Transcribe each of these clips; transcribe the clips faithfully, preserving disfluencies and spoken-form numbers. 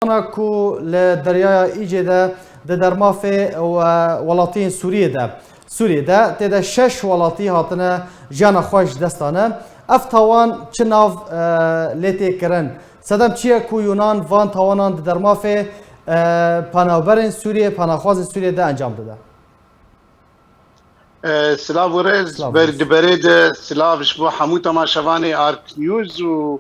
Ana ku li Deryaya Îcê de di dermafê we-, welatiyên Sûriyê de, Sûriyê de tê de şeş welatî hatine jiyana xwe ji dest dane. Ev tawan çi nav, e, lê tê kirin? Sedem çi ye ku Yunan van tawanan di dermafê, e, penaberên Sûriyê, penaxwazên Sûriyê de encam dide? E, silav û rêz. Silav û ber-, rêz. Di berê de silav ji bo hemû temaşevanê Ark News û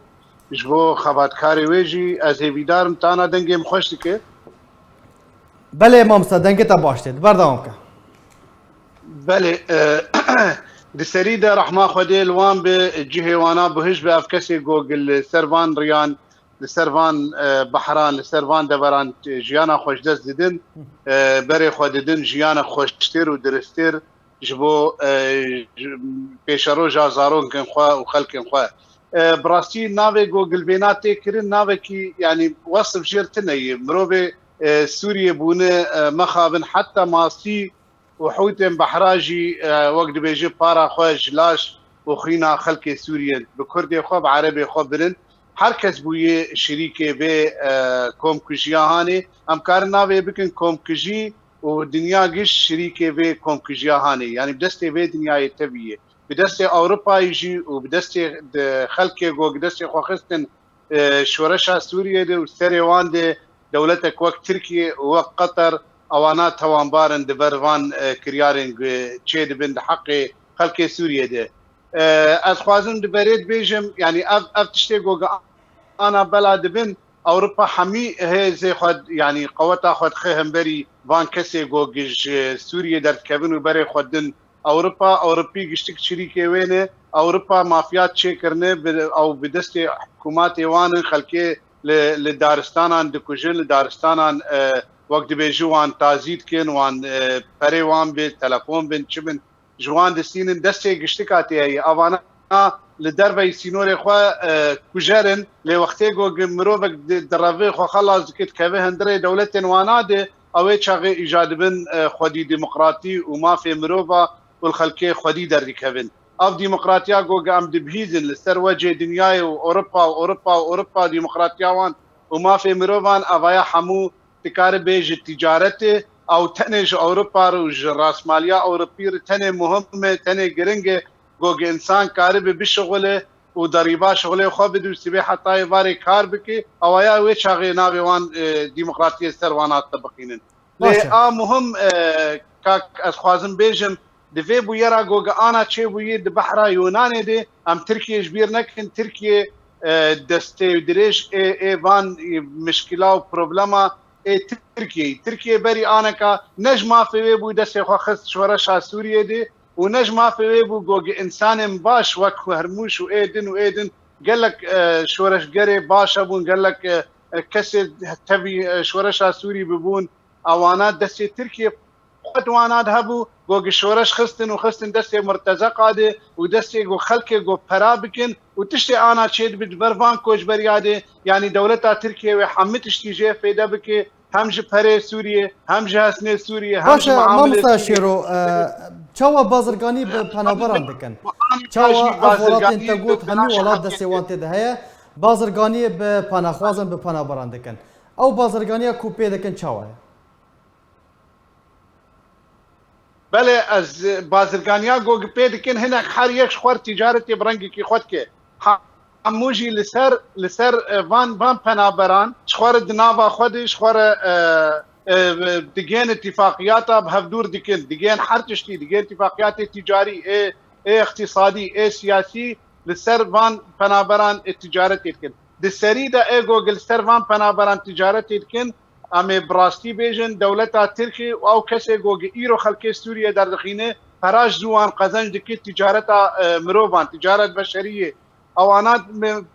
ji bo xebatkarê wê jî. Ez hêvîdar im tana dengê min xweş dike. Belê mamoste, dengê te baş tê. Berdewam ke. Belê, e, di serî de rehma Xwedê li wan bi, cihê wana buhij bi, ev kesê ku li ser van riyan, li ser van, e, behran, li ser van deveran, e, jiyana xwe ji dest didin, e, berê xwe didin jiyana xweştir û diristtir ji bo, e, ji, pêşeroja zarokên xwe û xelkên xwe. E, bi rastî navê ku gilvêna tê kirin, navekî, yanî, wesif jêr tune ye. Mirovê, e, Sûriyê bûne, e, mexabin heta masî û hewtên behra jî, e, wek dibêje, para xwe ji laş û xwîna xelkê Sûriyê bi kurdê xwe, bi erebê xwe birin. Her kes bûye şirîkê vê, e, komkujiya hanê. Em karin navê bikin komkujî û dinya giş şirîkê vê komkujiya hanê. Yanî bi destê vê dinyayê tevî ye. Bi destê Ewropayê jî û bi destê de xelkê ku bi destê xwe xistin, e, şoreşa Sûriyê de û serê wan de dewletek wek Tirkiye û wek Qeter, ewana tawanbar in di ber van, e, kiryarên ku çê dibin di heqê xelkê Sûriyê de. E, ez xwazim di berê bêjim, yanî ev, ev tiştê ku ana bela dibin, Ewropa hemî hêzê xwe, yanî qeweta xwe dixe hemberî van kesê ku ji Sûriyê derdikevin û berê xwe din Ewropa, Ewropî giştik şirîkê wê ne. Ewropa mafiyat çêkirine, bi, ew bi destê hikûmatê wan in, xelkê li, li daristanan dikujin, li daristanan, e, wek dibêji wan tazî dikin, wan, e, perê wan bi, telefon bin, çi bin, ji wan distînin, destê giştika tê heye. Avana li derveyî sînorê xwe, e, kujer in, lê wextê ku gi-, mirovek di-, direve xwe xelas dike, dikeve hundirê dewletên wana de, ew ê çaxê îca dibin, e, xwedî demokratî û mafê mirova û li xelkê xwedî derdikevin. Ev demokratiya ku em dibihîzin li ser wecê dinyayê û Ewropa û Ewropa û Ewropa, demokratiya wan û mafê mirovan, evaya hemû dikare bê ji ticaretê, ew tenê ji Ewropa re û ji rasmaliya Ewropî re tenê muhim e, tenê giring e, ku insan karibe bişixule û derîba şixulê xwe bide û sibê hetayê varê kar bike, ewaya wê çaxê navê wan, e, demokratiyê ser wan hat tebiqînin. Lê Baş e. a muhim, e, kak, ez xwazim bêjim, di vê bûyera ku ana çêbûyî di behra Yunanê de, em Tirkiye ji bîr nekin. Tirkiye, e, destê dirêj ê, ê van, e, mişkila û problema ê Tirkiyeyê. Tirkiye berî aneka ne ji mafê wê bû destê xwe xist şoreşa Sûriyê de û ne ji mafê wê bû ku insanên baş wek Hermûş û ê din û ê din gelek, e, şoreşgerê baş hebûn, gelek, e, e, kesê tevî, e, şoreşa Sûrî bibûn. Ewana destê Tirkiye xwe di wana de hebû, ku şoreş xistin û xistin destê Murtezeqa de û destê ku xelkê ku pera bikin û tiştê ana çêdibe di ber van koçberiya de, yanî dewleta Tirkiye wê hemî tiştî jê fêde bike, hem ji perê Sûriyê, hem ji hesnê Sûriyê, hem Baş ji e, muamelê Mamosta Sûriyê. Şêro, e, çawa bazirganî bi penaberan dikin? Çawa ev welatên te got hemî welat destê wan tê de heye, bazirganiyê bi penaxwazan, bi penaberan dikin? Ew bazirganiya ku pê dikin çawa ye? Belê, ez bazirganiya ku pê dikin, hinek her yek ji xwe re ticaretê bi rengekî xwe dike. Hemû jî li ser, li ser, e, van, van penaberan ji xwe re di nava xwe de ji xwe re, e, e, digên îtîfaqiyata bi hevdûr dikin, digên her tiştî, digên îtîfaqiyatê tîcarî, ê, ê îqtîsadî, ê siyasî, li ser van penaberan, e, ticaretê dikin. Di serî de ê ku li ser van penaberan ticaretê dikin, em ê bi rastî bêjin, dewleta Tirkî û ew kesê ku îro xelkê Sûriyê derdixîne, pera ji wan qezenc dike, ticareta, e, mirovan, ticaret beşeriyê. Ewana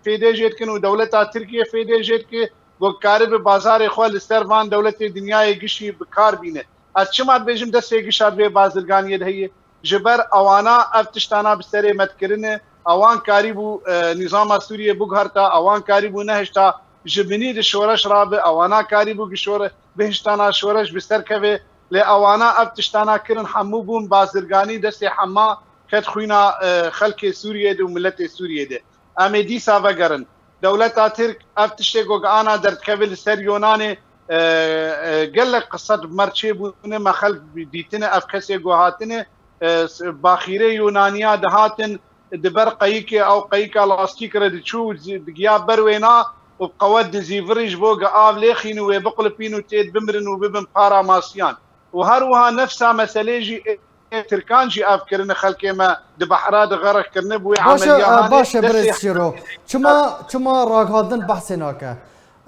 fêdê jê dikin û dewleta Tirkiye fêdê jê dike, ku karibe bazarê xwe li ser van dewletê dinyayê gişî bi kar bîne. Ez çima dibêjim destê gişa di vê bazirganiyê de heye? Ji ber ewana ev tiştana bi serê me dikirine, ewan karîbû, e, nîzama Sûriyê biguherta, ewan karîbû nehişta ji binî di şoreş rabe, ewana karîbû bi şore-, bihiştana şoreş bi ser keve, lê ewana ev tiştana kirin, hemû bûn bazirganî, destê hema ket xwîna, e, xelkê Sûriyê de û miletê Sûriyê de. Em ê dîsa vegerin. Dewleta Tirk ev tiştê ku ana derdikeve li ser Yunanê, e, e, gelek qisset bi me re çêbûne, me xelk dîtine, ev kesê ku hatine, e, s-, baxîrê Yunaniya dihatin, di ber qeyikê, ew qeyika lastîk re diçû û zî-, digiya ber wêna û bi qewet dizîvirî ji bo ku av lêxîn û wê biqulipîn û têd bimirin û bibin para masiyan. Û her wiha nefsa meselê jî ê, ê Tirkan jî ev kirine, xelkê me di behra de xerq kirine, bi wê Baş e, emeliya e, hanê baş e, destê birêz Şêro. Çima, çima ragihandin behsê nake?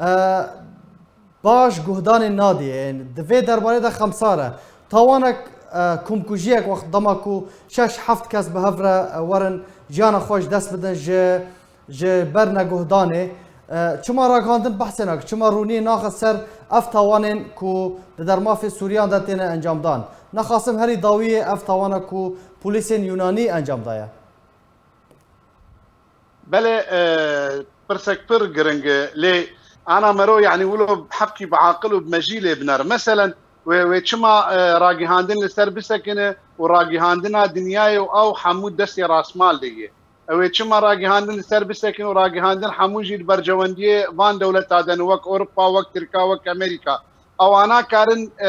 E, Baş guhdanê nadî. Di vê derbarê de xemsar e. Tawanek, e, komkujiyek wext dema ku şeş heft kes bi hev re, e, werin jiyana xwe ji dest bidin ji, ji ber neguhdanê. E, çima ragihandin behsê nake? Çima rûniyê naxe ser ev tawanên ku di dermafê Sûriyan de têne encamdan? Nexasim herî dawiyê ev tawana ku polîsên Yunanî encam daye. Belê, e, pirsek pir giring e, lê ana mero, yanî wilo hevkî bi aqil û bi mejî lê binere. Meselen, wê, wê çima, e, ragihandin li ser bisekine û ragihandina dinyayê û ew hemû destê rasmal de ye. Ew ê çima ragihandin li ser bisekine û ragihandin hemû jî di bercewendiyê van dewleta de ne, wek Ewropa, wek Tirka, wek Amerîka. Ewana karin, e,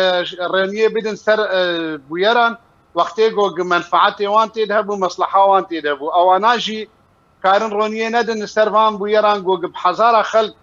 roniyê bidin ser, e, bûyeran, wextê ku menfaetê wan tê de hebû, mesleha wan tê de hebû. Ewana jî karin roniyê nedin li ser van bûyeran ku bi hezara xelk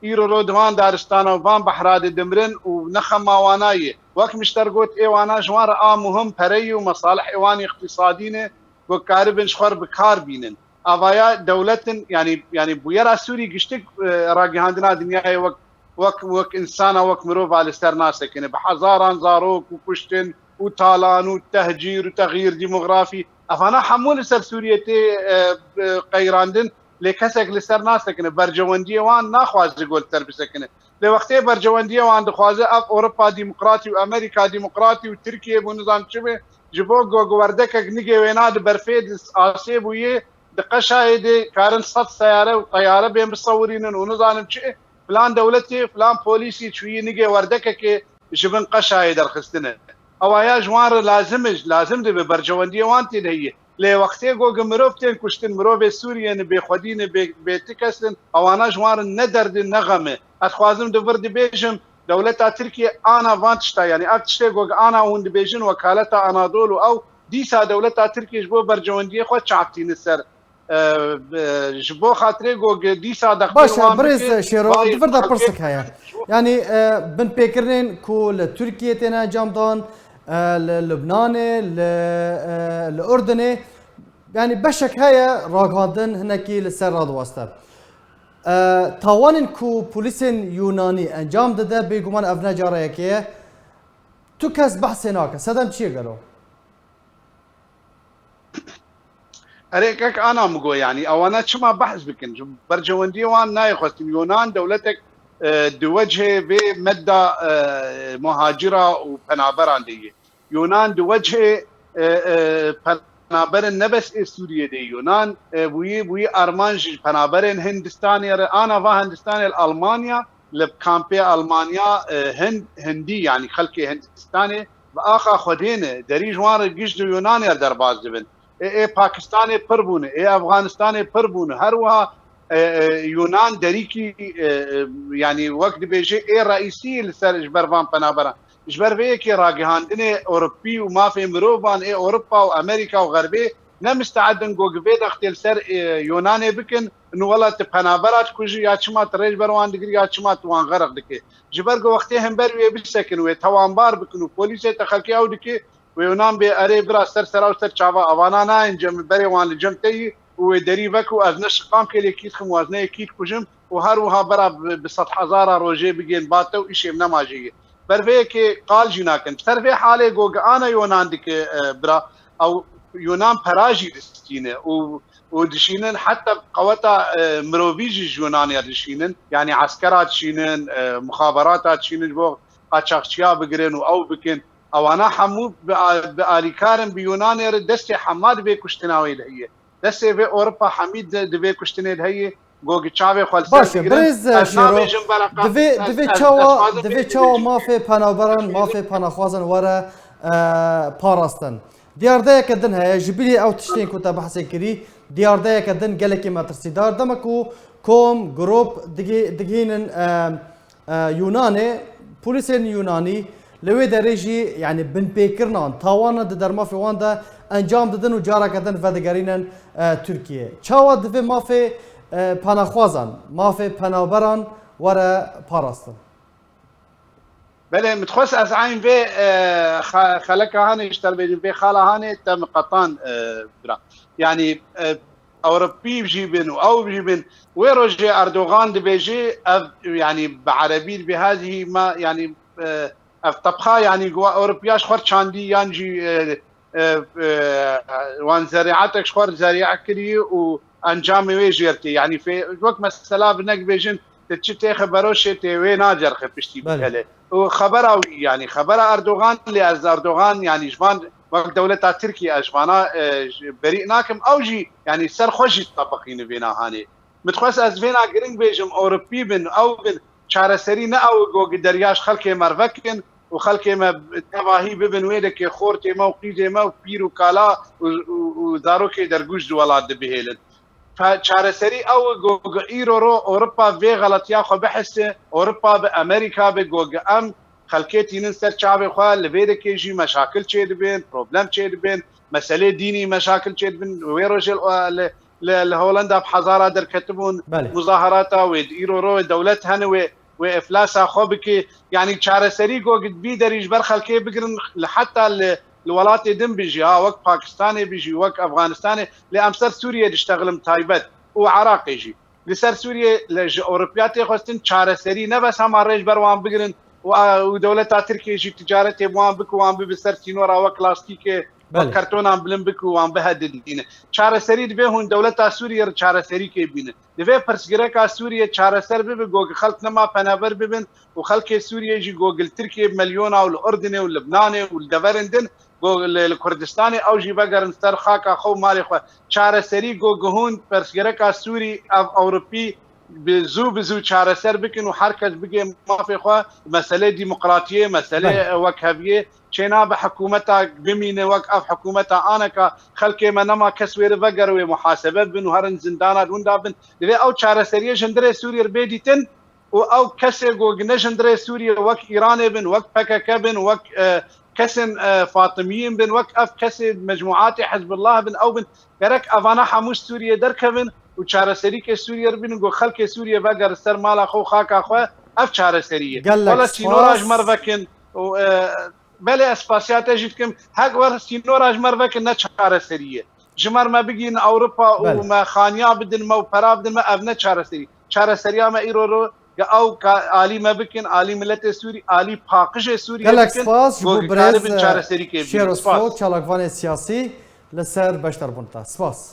îro ro di van daristana û van behra de dimirin û ne xema wana ye. Wek min ji te re got, ê wana ji wan re a muhim pereyî û mesalihê wan îqtîsadî ne ku karibin ji xwe re bi kar bînin. Avaya dewletin, yanî, yanî bûyera Sûrî giştik, e, ragihandina dinyayê wek, wek, wek insana, wek mirova li ser nasekine. Bi hezaran zarok û kuştin û talan û tehcîr û texyîr demografî, evana hemû li ser Sûriyê tê, e, e, qeyrandin, lê kesek li ser nasekine, bercewendiyê wan naxwaze ku li ser bisekine. Lê wextê bercewendiyê wan dixwaze, ev Ewropa Demokratî û Amerîka Demokratî û Tirkiye bû nizam çi be, ji bo ku, ku werdekek nigê wêna di berfê di asê bûye, di qeşayê de karin sed seyare û teyare bên bisewirînin û nizanim çi, filan dewletê, filan polîsî çûyî nigê werdekekê ji bin qeşayê derxistine. Ewa ya ji wan re lazim e, lazim dibe, bercewendiyê wan tê de heye. Lê wextê ku, ku mirov tên kuştin, mirovê Sûriyê ne, bêxwedî ne, bê, bê ti kes in, ewana ji wan re ne derd e, ne xem e. Ez dixwazim di vir dibêjim, dewleta Tirkiye ana van tişta, yanî ev tiştê ku, ku ana hûn dibêjin, wekaleta Anadolu ew, dîsa dewleta Tirkiye ji bo bercewendiyê xwe çav tîne ser, e, e, ji bo xatirê ku, ku dîsa dextê Baş e, wan birêz bike, Şêro, vay di vir de xelkê pirsek heye. Yanî, e, binpêkirinên ku li Tirkiye têne encam dan, e, li Lubnanê, li, e, li Urdunê, yanî beşek heye ragihandin hinekî li ser radiweste. E, tawanên ku polîsên Yunanî encam dide, bêguman ev ne cara yekê ye. Tu kes behsê nake. Sedem çi ye gelo? Erê, kek ana min got, yanî ewana çima behs bikin? Ji bercewendiyê wan nayê xwestin. Yunan dewletek, e, di wechê vê medda, e, muhacira û penaberan de ye. Yunan di wechê, e, e, penaberin ne bes ê Sûriyê de ye. Yunan, e, bûyî, bûyî armanc ji penaberên Hindistanê re, ana va Hindistanê li Almanya, li kampê Almanya, e, Hind, Hindî, yanî xelkê Hindistanê, bi axa Xwedê ne, derî ji wan re giş di Yunanê re derbas dibin. Ê, ê Pakistanê pir bûne, ê Efxanistanê pir bûne. Her wiha, e, e, Yunan derîkî, e, e, yanî wek dibêje ê reîsî li ser ji ber van penaberan. Ji ber vê yekê ragihandinê Ewropî û mafê mirovan ê Ewropa û Amerîka û Xerbê ne misteed in ku gi vê dextê li ser, e, Yunanê bikin, û wela tu penabera dikujî ya çima tu rê ji ber wan digirî ya çima tu wan xerq dikî. Ji ber ku wextê hember wê bisekin, wê tewanbar bikin û polîsê te xelkê ew dike, wê Yunan bê erê bira ser sera û ser çava avana nayên cem, berê wan li cem te yî û wê derî vek û ez ne şiqamkê lê kî dixim û ez ne yekî dikujim û her wiha bera bi, bi sedhezara rojê bigên ba te û îşê min nema jê ye. Ber vê yekê qal jî nakin. Ser vê halê ku gi ana Yunan dike, e, bira, ew Yunan pera jî distîne û, û dişînin heta qeweta, e, mirovî jî ji Yunanê dişînin. Yanî eskera dişînin, e, muxaberata dişînin ji bo qaçaxçiya bigirin û ew bikin. Ewana hemû bi, bi alîkar in bi Yunanê re destê hema di vê kuştina wê de heye. Destê vê Ewropa hemî di, di vê kuştinê de heye. Gogi çavê xwe li ser Baş e, digrin. Birêz Ez Şêro, nabêjim bereqa. Divê, ez, divê ez, çawa, ez dixwazim divê bê çawa dibêjim. Mafê penaberan, mafê penaxwazan were, e, parastin. Diyardeyeke din heye, ji bilî ew tiştên ku te behsê kirî, diyardeyeke din gelekî metirsîdar. Dema ku kom, grûp digî-, digihînin, e, e, Yûnanê, polîsên Yûnanî li wê derê jî, yanî binpêkirinan, tawanan di dermafê wan de encam didin û careke din vedigerînin, e, Tirkiyê. Çawa divê mafê, e, penaxwazan, mafê penaberan were parastin? Belê, min dixwest ez eyn vê, e, xe-, xeleka hanê ji te re bêjim, vê xala hanê te min qetan, e, bira. Yanî, e, Ewropî jî bin û ew jî bin. Wê rojê Erdogan dibêjî, ev, yanî bi erebî dibê hezî ma, yanî, e, ev tebxa, yanî go Ewropiya ji xwe çandî yan jî, e, e, e, wan zerîatek ji xwe zerîa kirî û encamê wê jêr tê. Yanî fê-, wek mesela bi nek bêjin, te çi têxe beroşê tê wê nacerxe piştî Belê. bikele. Û xebera wî, yanî xebera Erdogan, lê ez Erdogan, yanî ji van wek dewleta Tirkiye ez ji vana, e, ji berî nakim. Ew jî, yanî ser xwe jî tebiqîne vê nahanê. Min dixwest ez vêna giring bêjim, Ewropî bin, ew bin, çareserî ne ew go derya ji xelkê me re vekin û xelkê me tevahî bibin wê dekê xortê me û qîzê me û pîr û kala û, û, û zarokê dergûş di welat de bihêlin. Fe-, çareserî ew go, go îro ro Ewropa vê xeletiya xwe bihise, Ewropa bi Amerîka bi go, go em xelkê tînin ser çavê xwe, li vê dekê jî meşakil çêdibin, problem çêdibin, meselê dînî meşakil çêdibin. Wê rojê li, li, li Holanda bi hezara derketibûn Belê. muzaherata wê, di îro ro wê dewlet hene wê, wê eflasa xwe bike. Yanî çareserî go gidbî derî ji ber xelkê bigirin, li heta li, li welatê din bijî, ha, wek Pakistanê bijî, wek Afganistanê, lê em ser Sûriyê diştexilim taybet û Iraqê jî. Li ser Sûriyê li, ji Ewropiya tê xwestin çareserî, ne bes hema rê ji ber wan bigirin û, a, û dewleta Tirkiyê jî ticaretê bi wan bik û wan bibi ser sînora wek lastîkê, wek Belê. kartonan bilind bik û wan bihe didîne. Çareserî divê hûn dewleta Sûriyê re çareserîkê bînin. Divê pirsgirêka Sûriyê çareser bibe, go xelk nema penaber bibin û xelkê Sûriyê jî go li Tirkiyê bi milyona û li Urdinê û Libnanê û li deverên din, go li, li Kurdistanê ew jî vegerin ser xaka xwe û malê xwe. Çareserî go hûn pirsgirêka Sûrî ev Ewropî bi zû bi zû çareser bikin û her kes bigê mafê xwe, meselê demokratiyê, meselê Belê. wekheviyê çênabe hikûmeta bimîne wek ev hikûmeta aneka xelkê me nema kes wê re vegere wê muhasebe bin û herin zindana di winda bin. Divê ew çareseriyê ji hundirê Sûriyê re bê dîtin û ew kesê ku ne ji hundirê Sûriyê wek Îranê bin, wek P K K bin, wek, e, kesên, e, Fatimiyên bin, wek ev kesê mecmuatê Hizbullah bin, ew bin. Gerek evana hemû ji Sûriyê derkevin û çareserîkê Sûriyê re bînin, ku xelkê Sûriyê vegerin ser mala xwe û xaka xwe, ev çareserî ye. Gelek Wela sînora spas. ji me re vekin û, e, belê ez spasiya te jî dikim, hek wer sînora ji me re vekin ne çareserî ye. Ji me re me bigîn Ewropa û Belê. me xaniya bidin me û pera bidin me, ev ne çareserî. Çareseriya me îro ro, ge ew ka alî me bikin, alî miletê Sûrî, alî paqijê Sûriyê Gelek bikin, spas ji ku bo karibin birêz, e, çareserîkê bînin. Şêroz Spas. Fo, çalakvanê siyasî li ser beşdarbûn te. Spas.